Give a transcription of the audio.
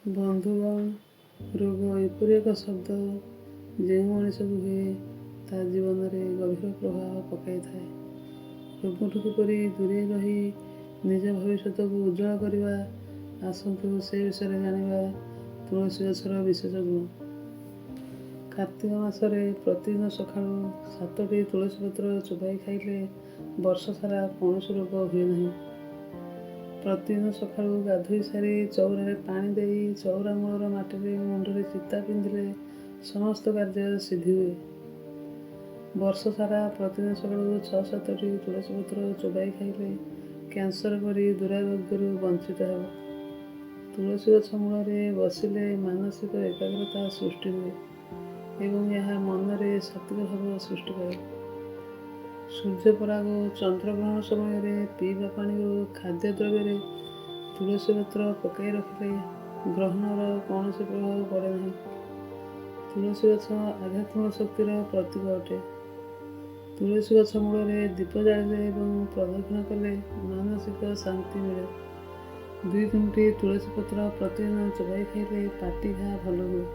ବନ୍ଧୁଗଣ, ରୋଗ ଏପରି ଏକ ଶବ୍ଦ ଯେଉଁ ମଣିଷକୁ ହୁଏ, ତା ଜୀବନରେ ଗଭୀର ପ୍ରଭାବ ପକାଇଥାଏ। ରୋଗଠୁ କିପରି ଦୂରେଇ ରହି ନିଜ ଭବିଷ୍ୟତକୁ ଉଜ୍ଜଳ କରିବା, ଆସନ୍ତୁ ସେ ବିଷୟରେ ଜାଣିବା। ତୁଳସୀ ଗଛର ବିଶେଷ ଗୁଣ। କାର୍ତ୍ତିକ ମାସରେ ପ୍ରତିଦିନ ସକାଳୁ 7ଟି ତୁଳସୀ ପତ୍ର ଚୋବାଇ ଖାଇଲେ ବର୍ଷ ସାରା କୌଣସି ରୋଗ ହୁଏ ନାହିଁ। ପ୍ରତିଦିନ ସକାଳୁ ଗାଧୋଇ ସାରି ଚଉରାରେ ପାଣି ଦେଇ ଚଉରା ମୂଳର ମାଟିରେ ମୁଣ୍ଡରେ ଚିତା ପିନ୍ଧିଲେ ସମସ୍ତ କାର୍ଯ୍ୟ ସିଦ୍ଧି ହୁଏ। ବର୍ଷ ସାରା ପ୍ରତିଦିନ ସକାଳୁ 6-7ଟି ତୁଳସୀ ପତ୍ର ଚୋବାଇ ଖାଇଲେ କ୍ୟାନ୍ସର ପରି ଦୁରାରୋଗ୍ୟରୁ ବଞ୍ଚିତ ହେବ। ତୁଳସୀ ଗଛ ମୂଳରେ ବସିଲେ ମାନସିକ ଏକାଗ୍ରତା ସୃଷ୍ଟି ହୁଏ ଏବଂ ଏହା ମନରେ ସାତ୍ତ୍ୱିକ ଭାବ ସୃଷ୍ଟି କରେ। ସୂର୍ଯ୍ୟପରାଗ ଓ ଚନ୍ଦ୍ରଗ୍ରହଣ ସମୟରେ ପିଇବା ପାଣି ଓ ଖାଦ୍ୟ ଦ୍ରବ୍ୟରେ ତୁଳସୀ ପତ୍ର ପକାଇ ରଖିଲେ ଗ୍ରହଣର କୌଣସି ପ୍ରଭାବ ପଡ଼େ ନାହିଁ। ତୁଳସୀ ଗଛ ଆଧ୍ୟାତ୍ମିକ ଶକ୍ତିର ପ୍ରତୀକ ଅଟେ। ତୁଳସୀ ଗଛ ମୂଳରେ ଦୀପ ଜାଳିଲେ ଏବଂ ପ୍ରଦକ୍ଷିଣ କଲେ ମାନସିକ ଶାନ୍ତି ମିଳେ। 2 ତିନୋଟି ତୁଳସୀ ପତ୍ର ପ୍ରତିଦିନ ଚୋବାଇ ଖାଇଲେ ପାଟି ଘା ଭଲ ହୁଏ।